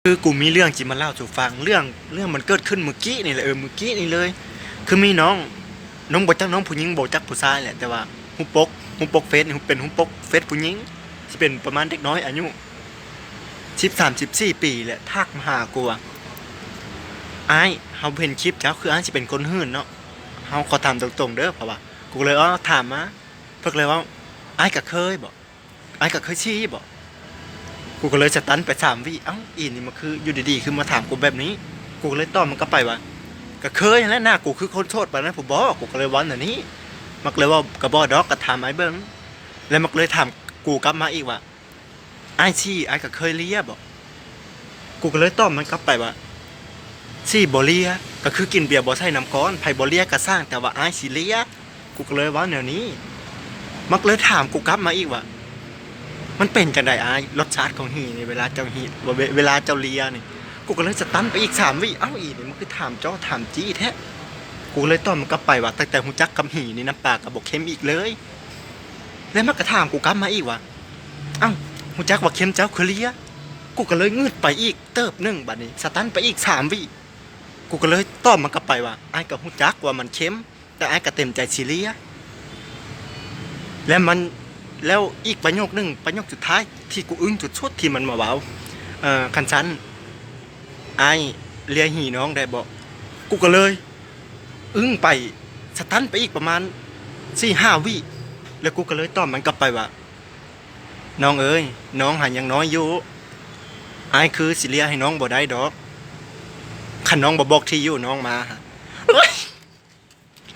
ຄືກູມີເລື່ອງຊິມາເລົ່າສູ່ຟັງ ເລື່ອງ ເລື່ອງມັນເກີດຂຶ້ນມື້ກີ້ນີ້ແຫຼະ ເອີ ມື້ກີ້ນີ້ເລີຍ. ຄືມີນ້ອງ ນ້ອງບໍ່ຈັກ ນ້ອງຜູ້ຍິງບໍ່ຈັກຜູ້ຊາຍແຫຼະ ແຕ່ວ່າຮູບປົກ ຮູບປົກເຟສນີ້ເປັນຮູບປົກເຟສຜູ້ຍິງ ຊິເປັນປະມານເດັກນ້ອຍອາຍຸສິບສາມ ສິບສີ່ປີແຫຼະ ທັກມາຫາກູວ່າ ອ້າຍ ເຮົາເຫັນຄລິບເຈົ້າ ຄືອ້າຍຊິເປັນຄົນຫີນເນາະ ເຮົາຂໍຖາມຕົງໆເດີ ເພາະວ່າ ກູກໍເລີຍ ເອີ ຖາມມາ ເພິ່ນກໍເລີຍເວົ້າ ອ້າຍກໍເຄີຍບໍ? ອ້າຍກໍເຄີຍຊີ້ບໍ? ກູກໍເລີຍສະຕັນໄປສາມວິ ເອົ້າ ອີນີ້ມັນຄືຢູ່ດີໆ ຄືມາຖາມກູແບບນີ້. ກູກໍເລີຍຕອບມັນກັບໄປວ່າ ກໍເຄີຍຫັ້ນແຫຼະ ໜ້າກູຄືຄົນໂສດປານນັ້ນພຸ້ນບໍ? ກູກໍເລີຍເວົ້າແນວນີ້ ມັນກໍເລີຍເວົ້າ ກໍບໍ່ດອກ ກໍຖາມອ້າຍເບິ່ງ. ແລ້ວມັນກໍເລີຍຖາມກູກັບມາອີກວ່າ ອ້າຍຊີ້ ອ້າຍກໍເຄີຍເລຍບໍ? ກູກໍເລີຍຕອບມັນກັບໄປວ່າ ຊີ້ບໍ່ເລຍ ກໍຄືກິນເບຍບໍ່ໃສ່ນ້ຳກ້ອນ ໃຜບໍ່ເລຍກໍຊ່າງ ແຕ່ວ່າອ້າຍຊິເລຍ. ກູກໍເລີຍເວົ້າແນວນີ້ ມັນກໍເລີຍຖາມກູກັບມາອີກວ່າ ມັນເປັນຈັ່ງໃດອ້າຍ ລົດຊາດຂອງຫີນີ້ ເວລາເຈົ້າຫີ ເວ ເວລາເຈົ້າເລຍນີ້? ກູກໍເລີຍສະຕັນໄປອີກສາມວິ ເອົ້າ ອີນີ້ມັນຄືຖາມເຈາະຖາມຈີ້ແທ້. ກູກໍເລີຍຕອບມັນກັບໄປວ່າ ຕັ້ງແຕ່ຮູ້ຈັກກັບຫີນີ້ ນ້ຳປາກໍບໍ່ເຄັມອີກເລີຍ. ແລ້ວມັນກໍຖາມກູກັບມາອີກວ່າ ເອົ້າ ຮູ້ຈັກວ່າເຄັມ ເຈົ້າຄືເລຍ? ກູກໍເລີຍງຶດໄປອີກເຕີບໜຶ່ງ ບາດນີ້ສະຕັນໄປອີກສາມວິ ກູກໍເລີຍຕອບມັນກັບໄປວ່າ ອ້າຍກໍຮູ້ຈັກວ່າມັນເຄັມ ແຕ່ອ້າຍກໍເຕັມໃຈຊິເລຍ. ແລ້ວມັນ ແລ້ວອີກປະໂຫຍກໜຶ່ງ ປະໂຫຍກສຸດທ້າຍທີ່ກູອຶ້ງສຸດໆ ທີ່ມັນມາເວົ້າ ເອີ ຄັນຊັ້ນອ້າຍເລຍຫີນ້ອງໄດ້ບໍ? ກູກໍເລີຍອຶ້ງໄປ ສະຕັນໄປອີກປະມານສີ່ຫ້າວິ ແລ້ວກູກໍເລີຍຕອບມັນກັບໄປວ່າ ນ້ອງເອີຍ ນ້ອງຫາຍັງນ້ອຍຢູ່ ອ້າຍຄືຊິເລຍໃຫ້ນ້ອງບໍ່ໄດ້ດອກ ຄັນນ້ອງບໍ່ບອກທີ່ຢູ່ນ້ອງມາຫາ.